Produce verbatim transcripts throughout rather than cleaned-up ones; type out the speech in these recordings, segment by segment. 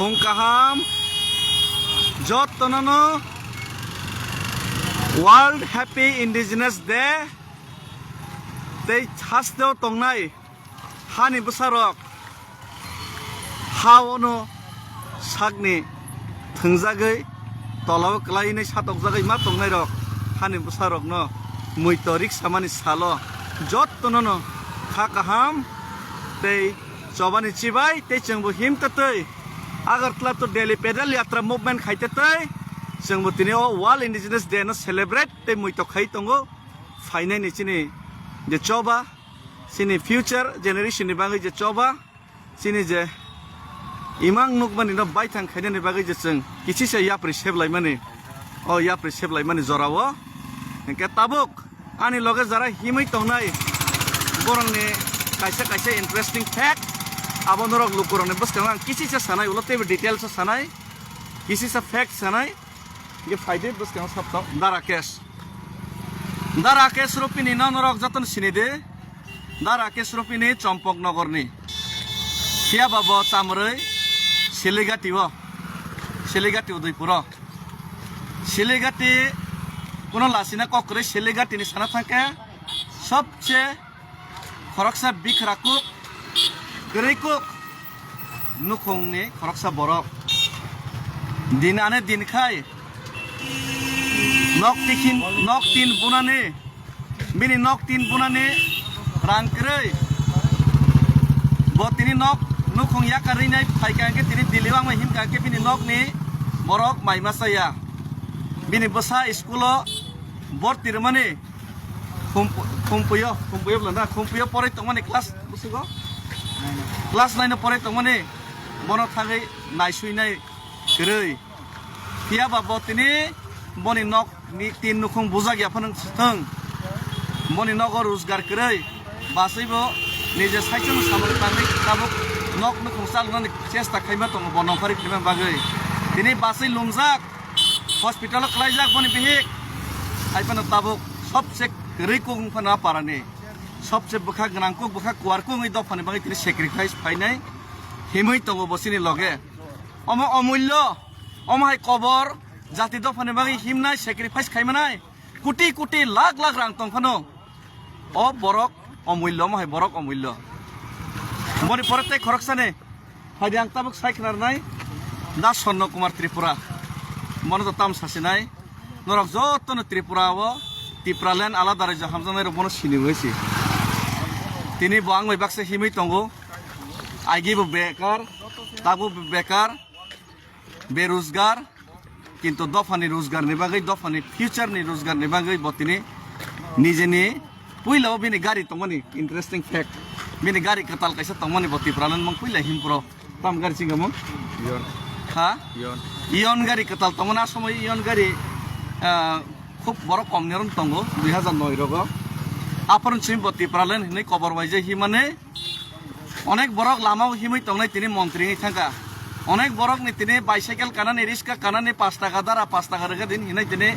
Phung kaham jottono no World Happy Indigenous Day tei hasteo tongnai hani bwsarok ha ono sakni thwngjagwi tolao kwlainai satokjagwi ma tongnairok hani bwsarokno muito riksamani salo jottono no kha kaham tei chobani chibai tei chwngbo him twtwi Agartala to Delhi pedal yatra movement khai twtwi chwngbo tini o World Indigenous Day no celebrate tei muito khai tongo. Phainai ni chini je choba, chini future generation ni bagwi je choba, chini je imang nukmani no baithang khainani bagwi je chwng kichisa yapri seblaimani, o yapri seblaimani jorao. Hinkhe tabuk ani loge jara himwi tongnai borokni kaisa kaisa interesting fact, abo norok lukurokni bwskango ang kichisa sanai, ulo teibo details o sanai, kichisa fact sanai. Hinkhe phaidi bwskango sab tong Da Rakesh. Da Rakesh Rupini no norok jotono sini di. Da Rakesh Rupini Chompok Nogorni. Phiya ba bo chamrwi Siligati o. Siligati Udaipuro. Siligati kuno lasina kok kwrwi Siligati ni sana thangkhe sobse khoroksa bikhra kuk, kwrwi kuk nukhungni khoroksa borok. Din ane din khai nok tikhin, nok tin bunani, bini nok tin bunani rang kwrwi. Bo tini nok nukhung yakarwi nai phaikha hwnkhe tini Delhi o wngmai himkha hwnkhe bini nokni borok mai masa ya. Bini bwsa school o borti rwmani Khumpu-, Khumpuyo, Khumpuyo bwla na, Khumpuyo porai tongmani class bwswgo? Class nine o porai tongmani bono thangwi naisui nai kwrwi. Phiya ba bo tini boni nok ni tin nukhung bujak ya phano thwng. Boni nogo rojgar kwrwi. Baswi bo nije saichung samung tangwi tabuk nok nukhung chalnani chesta khaima tongo bo nongkhorwi khlaimani bagwi. Tini baswi lumjak. Hospital o kwlaijak boni bihik. Hai phano tabuk sobse kwrwi kuk wng phano a parani. Sobse bwkha gwnang kuk, bwkha kuar kuk wngwi dophani bagwi tini sacrifice phainai himwi tongo bo chini loge. Omo omullo, omo hai kobor jati dophani bagwi himnai, sacrifice khaimanai. Koti koti, lakh lakh rang tong phano. O borok omullo, omo hai borok omullo. Boni pore tei khoroksani. Phaidi ang tabuk sai khna rwnai Da Sonno Kumar Tripura. Bono to tam sasinai. Norok jotono Tripura o, Tipraland alada rajyo hamjaknai rok bono sini bai si. Tini bo ang bai baksa himwi tongo. Agi bo bekar, tabuk bo bekar, berojgar. Kintu dophani rojgar ni bagwi, dophani future ni rojgar ni bagwi bo tini nijeni puila o bini gari tongmani, interesting fact. Bini gari kwtal kaisa tongmani bo Tipraland mung puila himpro. Tam gari chingamo? Ion. Ha? Ion. Ion gari kwtal tongmani, a somoi Ion gari, ah, khub borok kom ni ron tongo, dui hazar noi rogo. Aphuru chini bo Tipraland hinwi kobor waijak himani. Onek borok lama o himwi tongnai tini montri wngwi thangkha. Onek borok ni tini bicycle kanani, riska kanani, pash taka dara, pash taka rwkha din hinwi tini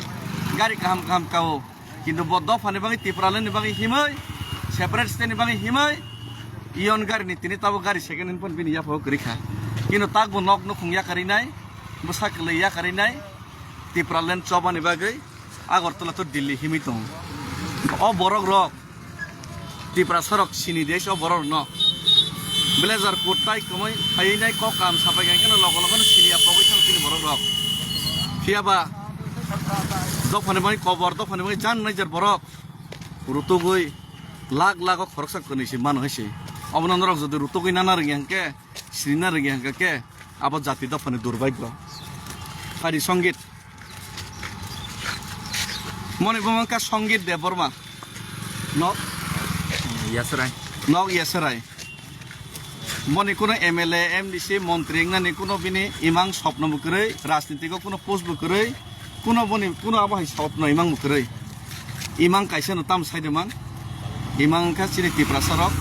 gari kaham kaham kao. Kintu bo dophani bagwi, Tipraland ni bagwi himwi, separate state ni bagwi himwi, Ion gari ni tini tabuk gari second hand phano bini yapha o kwrwi kha. Kintu tak bo nok nukhung yakarwi nai, bwsa kwlwi yakarwi nai, Tipraland chobani bagwi. Agartala to Delhi himwi tongo. O borok rok Tiprasa rok sini de o borok no. Blazer coat tai kwmwi phaiwi nai kok kam sapai khe no logo logo no sini ya pogwi thang chini borok rok. Phiya ba dophani bai kobor, dophani bai jan nai jer borok. Rutugwi lakh lakh o khoroksa kwnwi si mano hai si. Obono norok jodi rutugwi nana rwngya hwnkhe, sini na rwngya hwnkhe khe abo jati dophani durbhagyo. Hari Songit. Moni bo wngkha Songit Debbarma. Nok? Yasrai. Nok Yasrai. Moni kuno M L A, M D C, montri wngnani kuno bini imang sopno bo kwrwi, rajnitiko kuno post bo kwrwi, kuno boni, kuno abo hai sopno imang bo kwrwi. Imang kaisa no tam sai de man. Imang wngkha chini Tiprasa rok,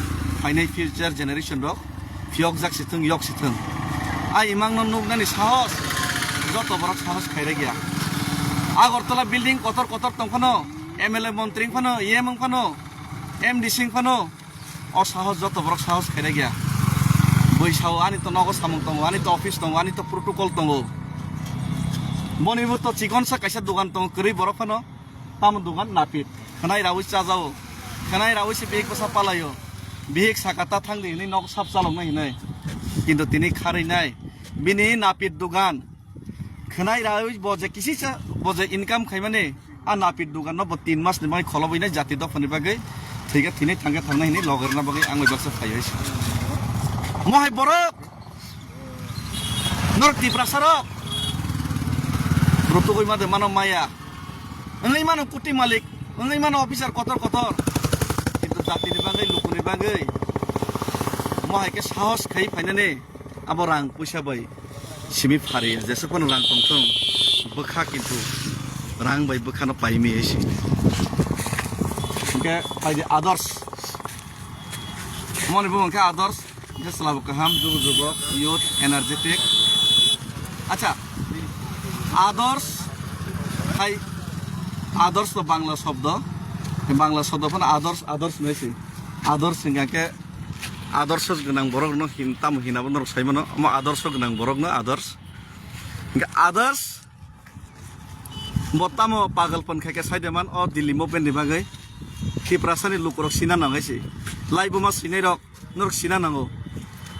phainai future generation rok. Phiyokjak si thung, yok si thung. A imang no nuknani sahos, joto borok sahos khairagya. Agartala building kotor kotor tong phano, M L A montri wng phano, E M wng phano, M D C wng phano, o sahos joto borok sahos khairagya. Oi sao, ani to nogo samung tongo, ani to office tongo, ani to protocol tongo. Boni bo to chikon sa kaisa dogan tongo, kwrwi borok phano. Tamo dogan napit. Khwnai rawi chajao. Khwnai rawi se bihik bwsa palaio. Bihik saka ta thang di hinwi nok sap chaloknai hinwi. Kintu tini kharwi nai. Bini napit dogan. Khwnai rawi bo je kisi cha, bo je income khaimani. A napit dogan no bo tin mas ni mai kholobwi nai jati dophani bagwi. Thwiga thini thangga thangnai hinwi logerna bagwi ang bai baksa phaiwi. Mohai borok. Norok Tiprasa rok. Rutugwi made mano maya. Wngwi mano kuti malik. Wngwi mano officer kotor kotor. Kintu jatini bagwi, lukuni bagwi. Mohai khe sahos khai phainani. Abo rang puisa bai. Simi phari. Jesa kono rang tongthong. Bwkha kintu. Rang bai bwkhano paimi esi. Hingke phaidi others. Moni bo hingke others. Hingke chwla bo kaham, jugo jugo, youth, energetic. Acha, others, hai, others to Bangla shobdo. Bangla shobdo phano others, others hinwi si. Others hingka khe, others gwnang borok no hin, tamo hinabo norok sai mano. Omo others gwnang borok no others. Hingke others, bo tamo pagal pon khai khe sai de man, o Delhi movement ni bagwi. Tiprasa ni lukurok sina nangai si. Lai buma sinai rok. Norok sina nango.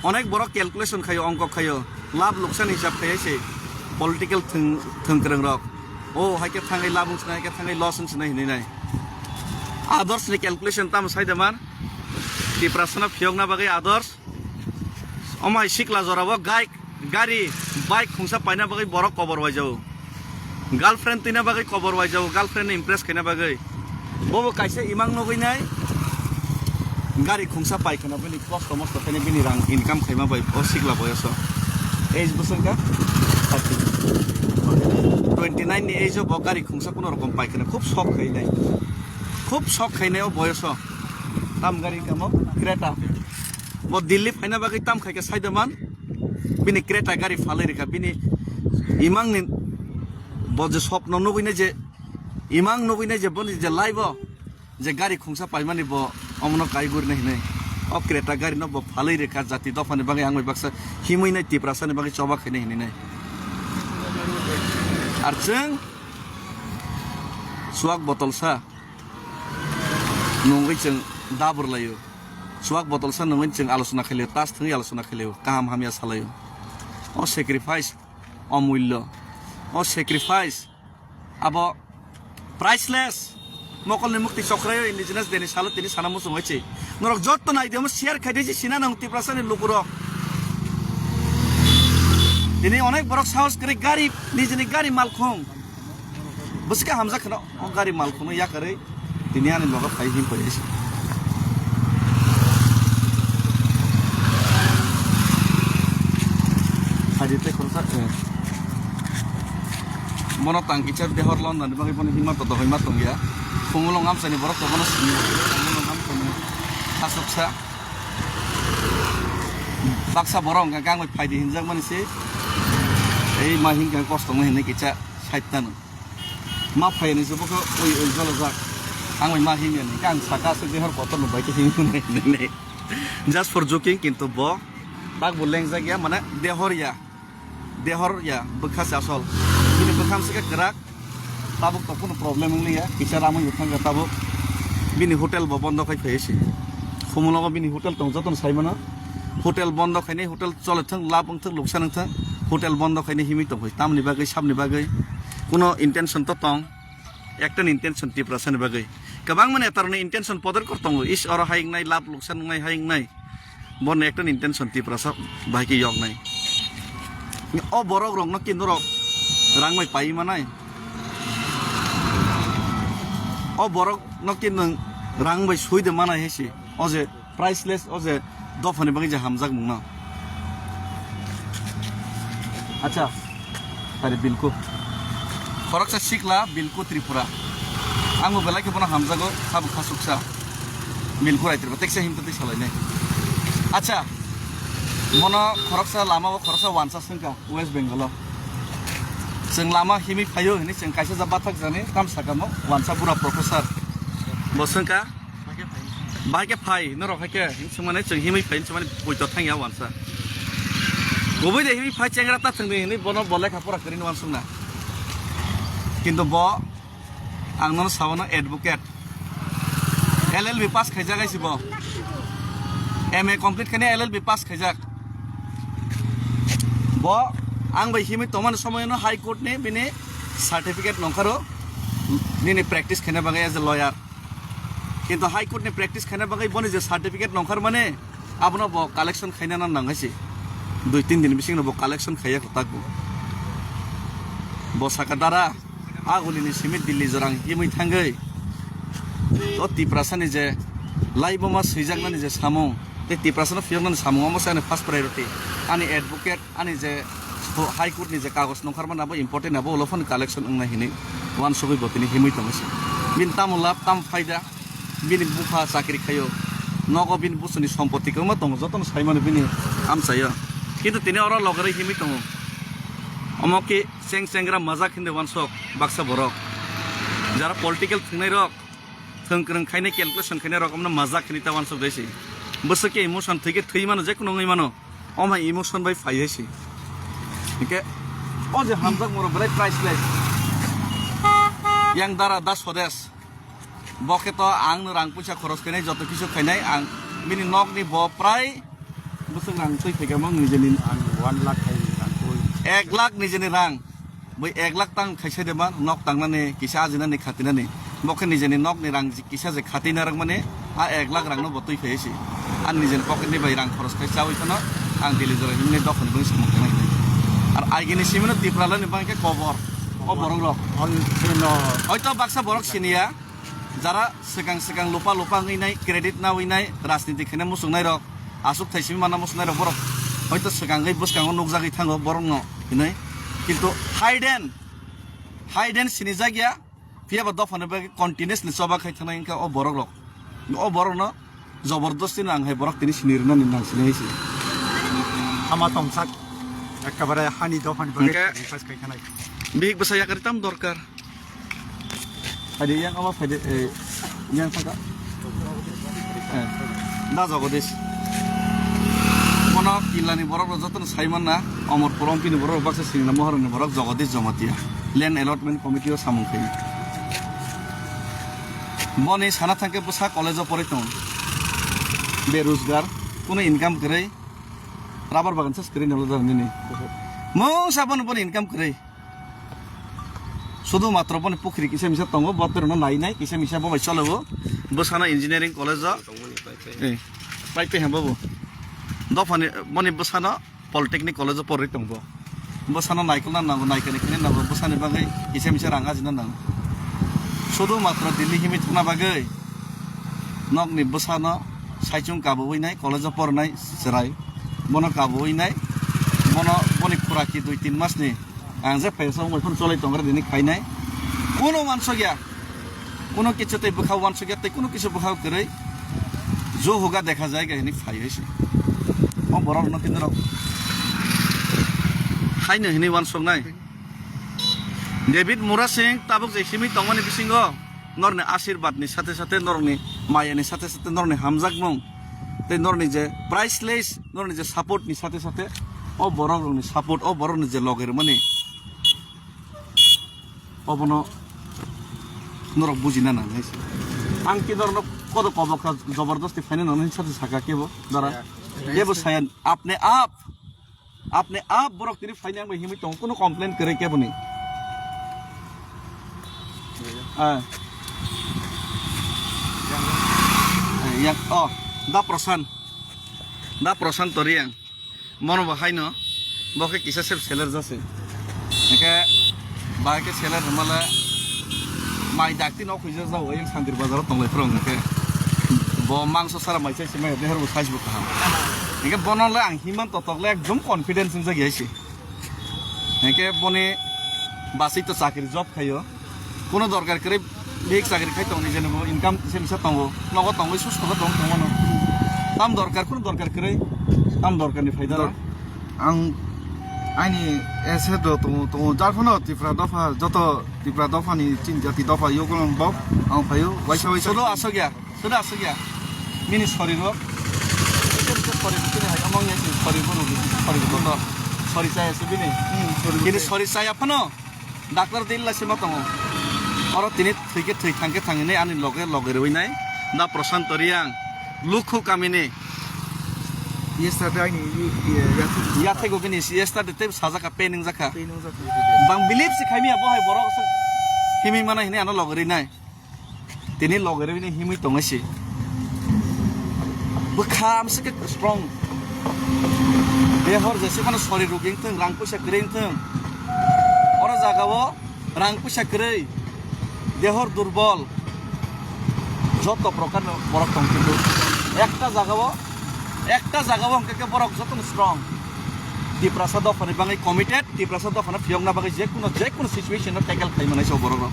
Onek borok calculation khayo, ongkok khayo. Lab luksan hisab khai se political thwng, thwngkwrwng rok. O, hai khe thangwi lab wng sinai, hai khe thangwi loss wng sinai hinwi nai. Others ni calculation tamo sai de man. Tiprasa no phiyokna bagwi others. Omo hai sikla jorao gai, gari, bike khungsa paina bagwi borok kobor waijao. Girlfriend twina bagwi kobor waijao, girlfriend ni impress khaina bagwi. Bobo kaisa imang nugwi nai. Gari khungsa pai khana bini kosto mosto khaina bini rang income khaima bai o sikla boyoso. Age bwswk kha thirty. Twenty nine ni age o bo gari khungsa kuno rokom pai khana khub sok khai nai. Khub sok khai nai o boyoso. Tam gari kamo Creta. Bo Delhi phaina bagwi tam khai khe sai de man. Bini Creta gari phalwi rikha, bini imang ni bo je sopno nugwi nai je, imang nugwi nai je boni je life o je gari khungsa paimani bo omono kai guri nai hinwi. O Creta gari no bo phalwi rikha jati dophani bagwi ang bai baksa himwi nai Tiprasa ni bagwi choba khainai hinwi nai. Ar chwng chuak botol sa nungwi chwng dabur laio. Chuak botol sa nungwi chwng alochona khailio, tas thwngwi alochona khailio, kaham hamya salaio. O sacrifice, o mullo, o sacrifice, abo priceless. Mokolni mukti chokraio indigenous deni salo tini sana muchung hoichi. Norok jotto nai demo share khai desi sina nang Tiprasa ni lukurok. Tini onek borok sahos kwrwi gari, nijini gari malkhung. Bwswk hamjak kheno o gari malkhungno yakarwi tini ani nogo phai him phai se. Phaidi tei khoroksa, eh. Bono tang kisa dehor londani bagwi bono hima to dohoi ma tongya. Phungulong amchaini borok to bono sini. Phungulong amchaini aswksa. Baksa borok hwnka khe ang bai phaidi hinjak mani se. Ei ma hinkha kosto wngma hinwi kisa side tano. Ma phai ni se bokhe oi oi jolojak. Ang bai ma hinya ni, ang saka aswk dehor kotor no bai khe himwi nai nai. Just for joking, kintu bo tak bo lengjak ya, mane dehor ya. Dehor ya, bwkha se asol. Bini bwkham se khe kwrak. Tabuk to kunu problem wng liya. Kisa ramwi bo thangkha tabuk. Bini hotel bo bondo khai phai se. Phumulogo bini hotel tong jotono sai mano. Hotel bondo khainai, hotel chole thang, lab wng thang, luksan wng thang. Hotel bondo khainai himwi tong phai. Tamni bagwi, sabni bagwi. Kuno intention to tong. Ekta ni intention Tiprasa ni bagwi. Kwbangma neta rokni intention podor kor tongo. Is oro hai wngnai, lab luksan wngnai, hai wngnai. Borni ekta ni intention Tiprasa bahai khe yoknai. O borok rokno khe norok rang bai pai manai. O borok no khe nwng rang bai sui de manai hai se. O je priceless, o je dophani bagwi je hamjak mungno. Acha, tari Bilku. Khoroksa sikla Bilku Tripura. Ang bo belai khe bono hamjago, sabo khasuksa. Bilku Rai Tripura, teksa himtwi twi salainai. Acha, bono khoroksa lama o khoroksa wansa swngkha West Bengal o. Chwng lama himwi phaio hinwi chwng kaisa ja bathak jani tam sakamo wansa bura professor. Bo swngkha, bahai khe phai, norok hai khe, hinsukmani chwng himwi phai, hinsukmani poito thangya wansa. Kubui de hini phai chengra ta thwngni hini bono bo lekha pora kwrwini uansukna. Kintu bo ang nono sabo no advocate. L L B pass khaijak aisi bo. M A complete khaina L L B pass khaijak. Bo ang bai himwi tongmani somoyano High Court ni bini certificate nongkharo nini practice khaina bagwi as a lawyer. Kintu High Court ni practice khaina bagwi boni je certificate nongkhar mane abono bo collection khaina nang nang haisi. Dui tin din bisingo bo collection khaiya kwtak bo. Bo saka dara. Agulini simi Delhi jorang himwi thangwi o Tiprasani je laiboma swijaknani je samung tei Tiprasano phiyoknani samung omo se ani first priority. Ani advocate, ani je High Court ni je kagoj nongkhar mani abo important, abo ulo phano collection wngnai hinwi uansugwi bo tini himwi tongo se. Bini tamo lab, tamo phaida, bini bupha chakri khaio, nogo bini busuni sompoti kwbangma tongo, jotono saimano bini amchaio. Kintu tini oro logerwi himwi tongo. Omo khe Cheng chengra majak hinwi uansuk baksa borok. Jara political thwngnai rok, thwng kwrwng khainai, calculation khainai rok, omno majak hinwi ta uansuk dai si. Bwswk khe emotion thwi khe thwi mano, je kuno wngwi mano. Omo hai emotion bai phai hai si. Hingke o je hamjak moro belai priceless. Yang dara da Swadesh. Bo khe to ang no rang puisa khoros khainai, joto kisu khainai, ang bini nok ni bo prai bwswk rang twi phaikha mo nijeni. Ang one lakh khai rang twi. Ek lakh nijeni rang. Bui ek lakh tang khaisa de ma, nok tangnani, kisa ajinani, khatinani. Bo khe nijeni nok ni rang ji-, kisa je khatina rang mani, a ek lakh rang no bo twi phai si. Ang nijeni pocket ni bai rang khoros khai chawi khano, ang Delhi jora himni dophani bini samung khanai. Ar aigini simino Tiprala ni bangke kobor, o borok rok. Hoito baksa borok siniya. Jara swkang swkang lupa lupa wngwi nai, credit nawi nai, rajniti khaina muchungnai rok, aswk thai simi manna muchungnai rok borok hoito swkang wngwi bwskango nukjagwi thango borok no hinwi. Kintu hidden, hidden sinijak ya, phiya ba dophani bagwi continuously choba khai thangnai wngkha o borok rok. O borok no jobordosti no ang hai borok tini sini rwnani nang sini hai se. Hama tongsak, ekkabare hani dophani bagwi hingke sacrifice khai thangnai. Bihik bwsa yakari tam dorkar. Phaidi yang ama phaidi, eh, yang saka. Eh, da Jagadish. Bono Killani borok rok jotono sai manna, Omorpur Ompini borok rok baksa sinina Mohorani borok Jagadish Jamatia. Land Allotment Committee o samung khaio. Boni sana thangke bwsa college o poroi tong. Berojgar, kuno income kwrwi. Rubber bagan ses kwrwi nolo jar nini. Mungsa bono, bono income kwrwi. Sudu matro boni pukhri kisa misa tongo, bo terno nai nai, kisa misa bo bai cholo bo. Bwsano engineering college o. Eh, pai pe hembo bo. Dophani boni bwsano polytechnic college o porwi tong bo. Bwsano naikol na nango, naikani kini nango, bwsani bagwi kisa misa rang ajina nango. Sudu matro Delhi himwi thangna bagwi nokni bwsano saichung kabuwi nai, college o pornai chwrai. Bono kabuwi nai, bono boni khuraki dui tin mas ni Ang je phaisa wngwi phano cholai tongre dini khainai. Kuno wansokya. Kuno kichu tei bwkha wansokya tei kuno kichu bwkha kwrwi. Jo hoga dekha jayega hini phaiwi se. O borok no kintu rok. Haino hini wansoknai. David Murasing tabuk je simi tongmani bisingo norni ashirbad ni sate sate norni maya ni sate sate norni hamjakmung tei norni je priceless norni je support ni sate sate o borok rokni support, o borok ni je loge rwmani, obono norok bujina nangnai se. Ang khe norokno kodo kobok kha, jobordosti phaina nangnai sadi saka kebo dara. Saya. Kebo saya apne ap, apne ap borok tini phaina ang bai himwi tongo, kuno complain kwrwi kebo ni. Ah. Eh, yang, oh, da Prasant. Da Prasant Toriang. Mono bo haino, bo khe kisa sep seller jase. Hingke bahai khe seller hwnmale mai dakti nok huijak jao, yang Santir bazar o tonglai phuru hingke. Bo mangso sara mai chai se mai, behar bo size bo kaham. Hingke bono le ang himan totok le ekdom confidence wngjak ya se. Hingke boni basik to chakri job khaio. Kuno dorkar kwrwi bihik chakri khai tongni, jeni bo income kisa misa tongo, nogo tongwi susto khe tong tongmano. Tam dorkar, kuno dorkar kwrwi, tam dorkarni phaida no. Dor-, ang aini ese do tongo, tongo, jar phano Tripura dopha, joto Tripura dophani chini jati dopha yogo ang bo, ang phaio, waisa waisa. Sodo asok ya. Soda aswk ya. Nini sorirok. Sorirok chini hai among ya chini sorirok no, sorirok no. Sori chaya se bini. Hmm, sori Bini chaya. Sori chaya phano. Doctor de illa se ma tongo. Oro tini thwi khe thwi, thang khe thang hinwi ani loge loge rwi nai. Da Prashant Riang. Lukhu kamini. Yesterday ani, ye, ye, yathek. Yathego bini yesterday tei sajaka pain wngjakha. Pain wngjakha. Bang believe se khaimi abo hai borok se himwi mana hinwi ano loge rwi nai. Tini loge rwi ni himwi tongwi si. Bwkha amswk khe strong. Dehor jese mano sori ruging thung, rang puisa kwrwi thung. Oro jaga o rang puisa kwrwi, dehor durbol, joto prokar borok tong kintu ekta jaga o, ekta jaga o hwnkhe khe borok jotono strong. Tiprasa dophani bangwi committed, Tiprasa dophano phiyokna bagwi je kuno, je kuno situation no tackle khai manai se borok rok.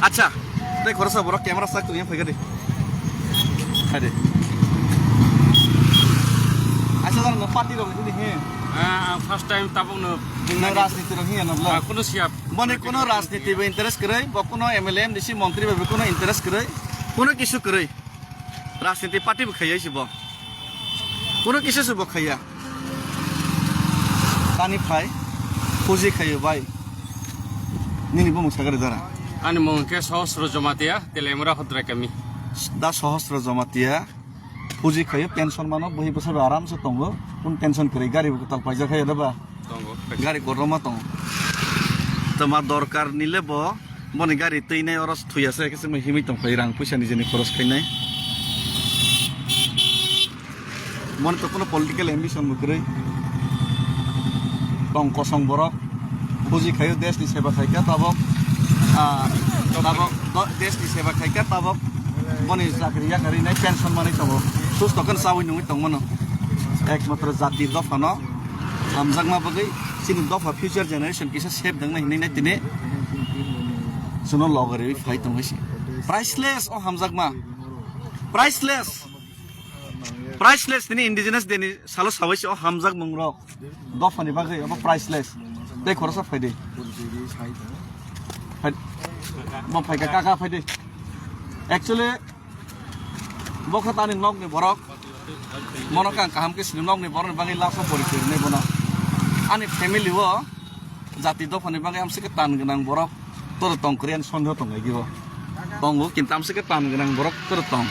Acha, tei khoroksa borok camera sak tongya phai gadi. Hai de. Acha, jang no party rok ni he. Ah, first time tabuk no. Na rajniti rok he na bla. Ah, kuno siap. Boni kuno rajniti bo interest kwrwi, bo kuno M L A, M D C, montri bo kuno interest kwrwi, kuno kisu kwrwi. Rajniti party bo khaiya se bo. Kuno kisu se bo khaiya. Tani phai, puji khayo bai. Nini bo mung sagari dara. Ani mung ke Sohosro Jamatia, Telemura Hodrai kami. Da Sohosro Jamatia. Puji khayo, pension mano, bwhi bwsa bai aram se tongo. Kun tension kwrwi, gari bo kwtal paijak khayo da ba? Tongo. Gari kotorma tongo. Tama dorkar ni le bo, boni gari twi nai oro thwi ase, khe se himwi tong phai rang puisa ni jeni khoros khainai. Boni to kuno political ambition bo kwrwi. Tong kosong borok. Puji khayo, desh ni seba khaikha tabok. Ah, tabok do-, desh ni seba khaikha tabok. Boni chakri yakarwi nai pension manwi tongo. Susto khe chawi nungwi tongmano. Ekmatro jati dophano hamjakma bagwi chini dopha future generation kisa save dangna hinwi nai tini. Chwngno logarwi phai tongwi se. Priceless o hamjakma. Priceless. Priceless tini indigenous day ni salo sabai se o hamjakmung rok. Dophani bagwi obo priceless. Tei khoroksa phai di. Phai, bo phai kha, kaka phai di. Actually, bo kha tani nokni borok. Mono kang kaham khe sini nokni borokni bagwi last o porichoi rwnai bono. Ani family o jati dophani bagwi amsike tan gwnang borok. Toro tong kwrwi ani sondeho tong lai o. Tongo, kintu amsike tan gwnang borok toro tong.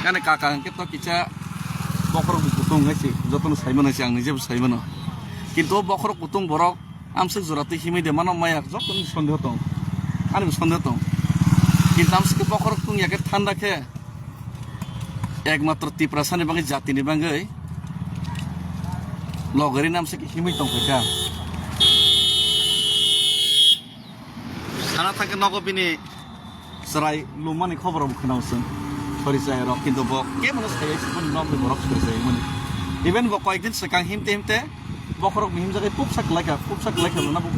Yani kaka hwnkhe to kisa bokhorok kutung hai se, jotono sai mano se, ang nijebo sai mano. Kintu o bokhorok kutung borok amsik jora twi himwi de mano maya, jotono sondeho tong. Ani bo sondeho tong. Kintu amsike bokhorok tungya khe thanda khe ekmatro Tiprasani bagwi, jatini bagwi logari namsike himwi tong kha. Sana thangkhe nogo bini chwrai lumani khobor bo khwnao chwng. Sori chaya rok, kintu bo kebono sayai se boni nokni borok sori chayai mani. Even bo koyekdin swkang himte himte bokhorok ni himjagwi pupsa kwlaikha, pupsa kwlaikha rwna bo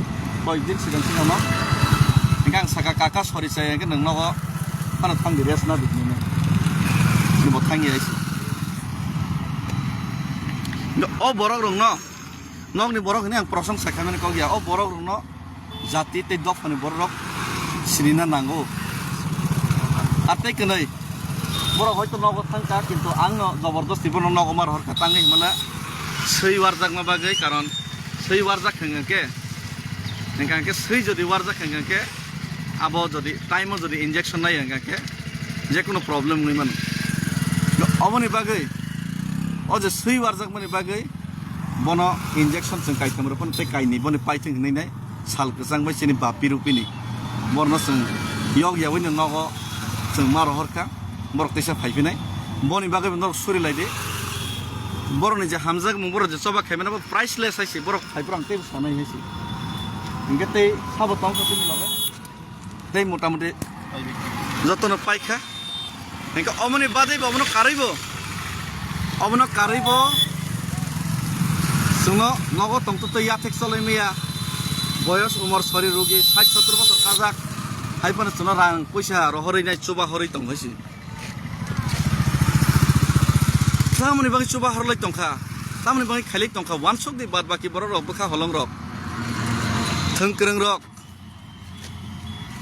koyekdin swkang swkang no. Hingke ang saka, "Kaka sori chaya hingke nwng nogo phano thangdi rest na di," hinwi. Bo thangya se. O borok rok no, nokni borok hinwi ang prosong sakha mani kok ya. O borok rok no jati tei dophani borok rok sinina nango. Ar tei kwnwi borok hoito nogo thangkha, kintu ang no jobordosti bono nogo ma rohorkha, tangwi himala swi warjakma bagwi, karon swi warjak hwnkhe, hwnkhe swi jodi warjak hwnkhe, abo jodi time o jodi injection nai hwnkhe, jekunu problem wngwi mano. Oboni bagwi, o je swi warjakmani bagwi, bono injection chwng kaitham rw phano tei kainwi boni paithwng hinwi nai sal kwchang bai chini baphi rupini. Borno chwng yok yaui no nogo chwng ma rohor kha, borok teisa phai phinai. Boni bagwi bo norok suri lai di. Borokni je hamjakmung, borok je choba khai mano bo priceless hai se, borok phai borok ang teibo sanai hai se. Hingke tei sabo tong kha chini loge. Tei mota moti jotono paikha. Hingke omoni badei bo omono karwi bo. Omono karwi bo. Chwngno nogo tongtwtwi yathek choloi maya. Boyos umor sori rugi sait sottor bosor kajak. Hai phano chwngno rang puisa rohorwi nai chuba horwi tong hai se. Tamoni bagwi chuba horlai tongkha. Tamoni bagwi khailai tongkha. Wansuk di bad baki borok rok bwkha holong rok. Thwng kwrwng rok.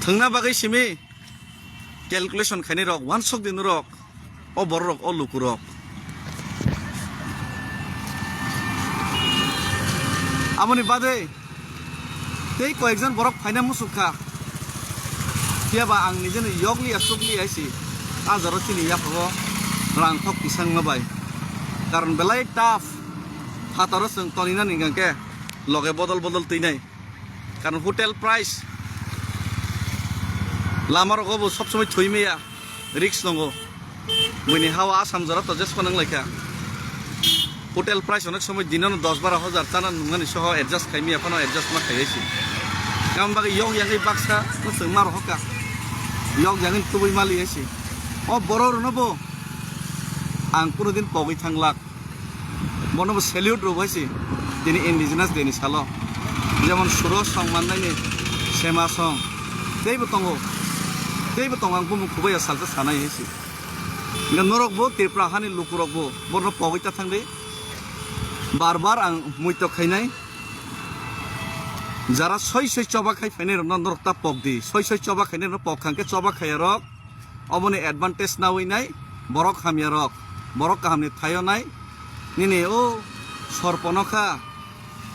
Thwngna bagwi simi calculation khainai rok, wansuk di norok, o borok rok, o luku rok. Aboni bade tei koyekjon borok phaina muchuk kha. Phiya ba ang nijeno yokliya chukliya hai si. A jora chini yapharo rang thok tisangma bai. Karon belai tough. Phataro chwng toninani hwnkha khe loge bodol bodol twinai. Karon hotel price lama rogo bo sob somoi thwi maya. Risk tongo. Buini hawa Assam jora to jespa nang laikha. Hotel price onek somoi dinono dos baro hajar chana nungmani soho adjust khai maya phano adjust ma khai si. Kam bagwi yok yangwi baksa no chwng ma rohokha. Yok yangwi tubui mali si. O borok rwno bo ang kuno din pogwi thanglak. Bono bo salute rw hai si. Tini indigenous day ni salo. Jemon Suro song mannaini Sema song. Teibo tongo. Teibo tongo ang bumung khubaiya salsa sanai hai si. Nga norok bo Tripura hani lukurok bo borno pogwi ta thang de. Bar bar ang muito khainai. Jara soi soi choba khai phainai rokno norok ta pok di. Soi soi choba khainai rokno pok khang khe choba khaiya rok oboni advantage nawi nai borok hamya rok. Borok kaham ni thaio nai. Nini o sorpono kha.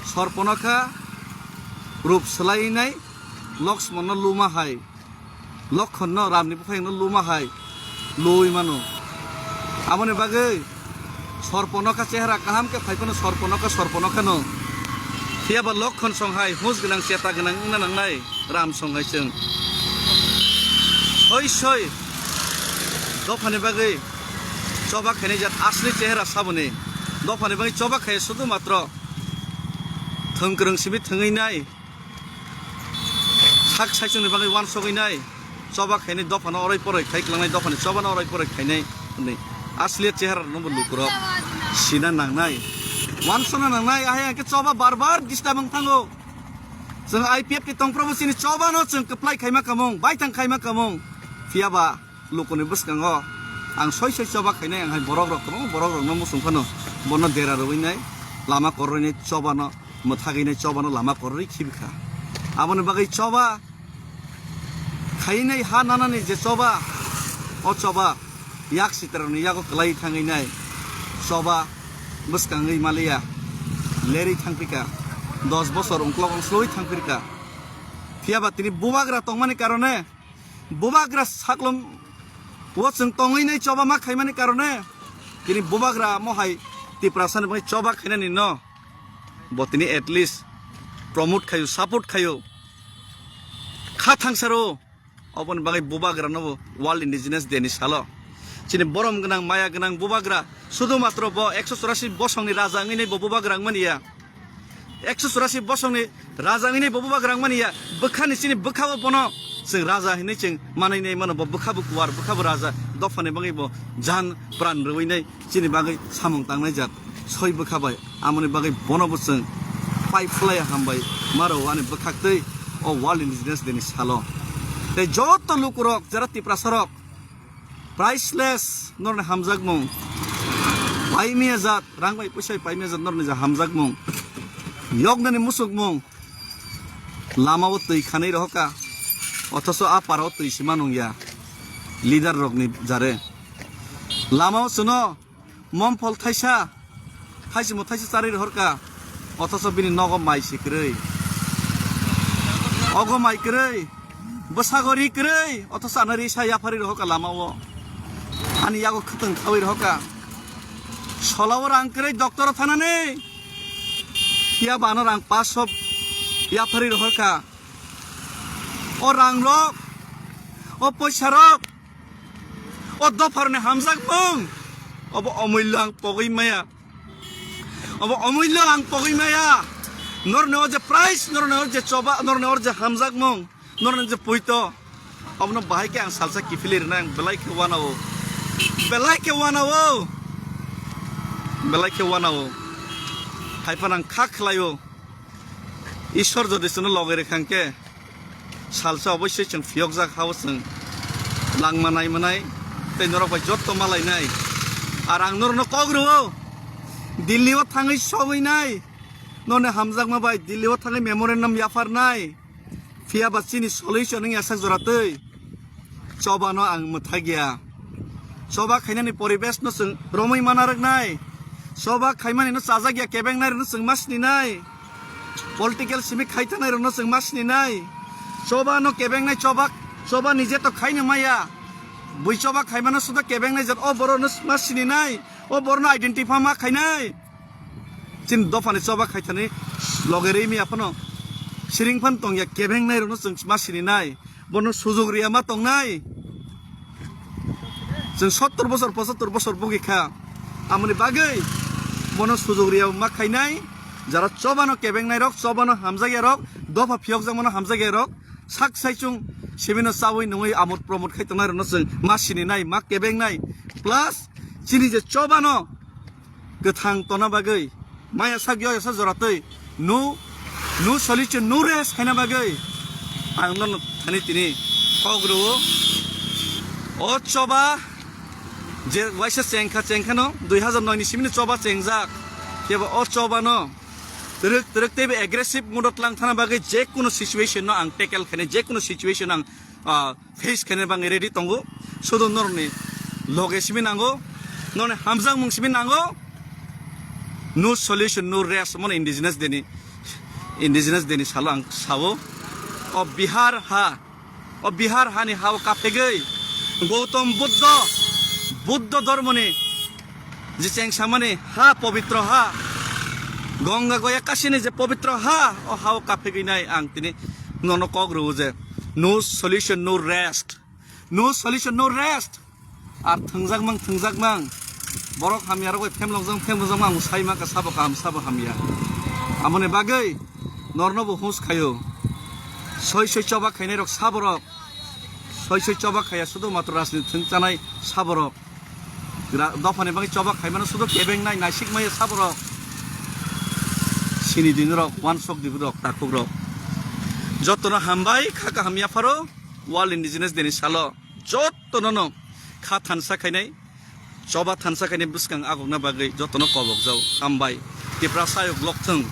Sorpono kha rup swlai nai Loksmonno luma hai. Lokhonno Ramni bwkhayungno luma hai lui mano. Aboni bagwi Sorponokha chehra kaham khe phai phano Sorponokha, Sorponokhano. Phiya ba Lokhon song hai hus gwnang, cheta gwnang wngna nangnai Ram song hai chwng. Soi soi dophani bagwi choba khainai jat asli chehra saboni. Dophani bagwi choba khai sudu matro thwng kwrwng simi thwngwi nai. Sak saichungni bagwi uansugwi nai, choba khainai dophano oroi poroi khai klangnai, dophani chobano oroi poroi khainai hwnwi asliya chehara rokno bo lukurok sina nangnai, uansukna nangnai. Ahai hwnkhe choba bar bar disturb wng thango. Chwng I P F ni tongphuru bo chini chobano chwng kwplai khaima kamung, baithang khaima kamung. Phiya ba lukuni bwskango ang soi soi choba khainai, ang hai borok rok kwbangma borok rokno muchung phano bono dera rwui nai, lama koroi nai chobano. Mwthagwi nai chobano lama koroi khibikha. Aboni bagwi choba khainai ha nanani je choba, o choba yak sitrani yago kwlai thangwi nai choba bwskangwi maliya, lerwi thangphika, dos bosor ungklok ungsloi thangphirka. Phiya ba tini bubagra tongmani karone, bubagra saklom o chwng tongwi nai choba ma khaimani karone, tini bubagra mo hai Tiprasani bagwi choba khainani no. Bo tini at least promote khaio, support khaio. Kha thangsaro. Oboni bagwi bubagra no bo World Indigenous Day ni salo. Chini borom gwnang, maya gwnang bubagra. Sudu matro bo ekso churasi bosongni raja wngwi nai bo bubagra wngmani ya. Ekso churasi bosongni raja wngwi nai bo bubagra wngmani ya. Bwkhani chini bwkhao bono chwng raja hinwi chwng manwi nai mano. Bo bwkha bo kuwar, bwkha bo raja. Dophani bagwi bo jan pran rwui nai. Chini bagwi samung tangnai jat soi bwkha bai, amoni bagwi bono bo chwng pai phlai hambai maro ani bwkhaktwi o World Indigenous Day ni salo. Tei joto lukurok jara Tiprasarok priceless norni hamjakmung, paimia jat, rang bai pwsai paimia jat norni je hamjakmung, yoknani musukmung, lamao twi khanwi rohoka, othoso a parao twi sima nungya leader rokni jare. Lamao chwngno momphol thaisa, thaisimo thaisa charwi rohorka, othoso bini nogo mai se kwrwi. Ogo mai kwrwi, bwsago ri kwrwi, othoso ano risa yapharwi rohorka lamao. Ani yago khwtwng khawi rohorka. Solao rang kwrwi doctoro thanani, phiya ba ano rang paso yapharwi rohorka. O rangrok, o poisarok, o dopharni hamjakmung, obo omullo ang pogwi maya. Obo omullo ang pogwi maya. Norni o je price, norni o je choba, norni o je hamjakmung, norni je puito, obono bahai khe ang salsa kiphilwi rwnai, ang belai khe wanao. Belai khe wanao. Belai khe wanao. Haiphano ang kha khlaio. Ishwar jodi chwngno logi rwkha hwnkhe, salsa oboisoi chwng phiyokjak hao chwng langma naimanai tei norok bai jotto malainai. Ar ang norokno kok rwo, Delhi o thangwi sogwi nai, norni hamjakma bai Delhi o thangwi memorandum yapharnai. Phiya ba chini solution wngya sak jora twi. Chobano ang mwthagya. Choba khainani poribesh no chwng romwi mana rwknai. Choba khaimani no chajak ya kebeng nai rwno chwng ma sini nai. Political simi khaithanai rokno chwng ma sininai. Choba no kebengnai choba, choba nije to khaino maya. Bui choba khaimano sudo kebengnai jat o borok no ma sininai. O borok no identify ma khainai. Chini dophani choba khaithani loge rimi aphano siring phan tongya kebengnai rokno chwng ma sininai. Bono sujog riya ma tongnai. Chwng sottor bosor, pochattor bosor bugi kha. Amoni bagwi bono sujog riya ma khainai. Jara chobano kebengnai rok, chobano hamjakya rok, dopha phiyokjakmano hamjakya rok, sak saichung sibino chawi nungwi amot promot khai tongnai rokno chwng ma sininai, ma kebengnai. Plus chini je chobano kwthang tona bagwi, maya sak yo yasa jora twi, no, no solution, no rest khaina bagwi ang nono thani tini kok rwo. O choba je waisa chengkha, chengkha no dui hazar noi ni simi no choba chengjak, kebo o choba no twrwk twrwk teibo aggressive mood o tlang thana bagwi je kuno situation no ang tackle khainai, je kuno situation ang, ah, face khaina bagwi ready tongo. Sudo norni loge simi nango, norni hamjakmung simi nango. No solution, no rest, mano indigenous deni, indigenous deni salo ang sawo. O Bihar ha, o Bihar hani hao kaphegwi Gautam Buddha, Buddha dhormoni je chengsamani ha, pobitro ha, Ganga Goya Kasini je pobitro ha, o hao kaphegwi nai ang tini nono kok rwo je no solution, no rest. No solution, no rest. Ar thwngjak mang, thwngjak mang. Borok hamya rok bai phemlok jang, phemlok jang mang, sai ma ka sabo kaham, sabo hamya. Amoni bagwi norno bo hus khayo. Soi soi choba khainai rok sabo rok. Soi soi choba khaya sudo matro rajniti thwng chanai sabo rok. Gra-, dophani bagwi choba khaimano sudo kebeng nai, naisik maya sabo rok. Sini din rok, wansok dibu rok, takhuk rok. Jotono hambai, kha kaham yapharo. World Indigenous Day ni salo jotono no kha thansa khainai, choba thansa khainai bwskang agokna bagwi jotono kobok jao. Hambai. Tiprasa ayuk lokthwng.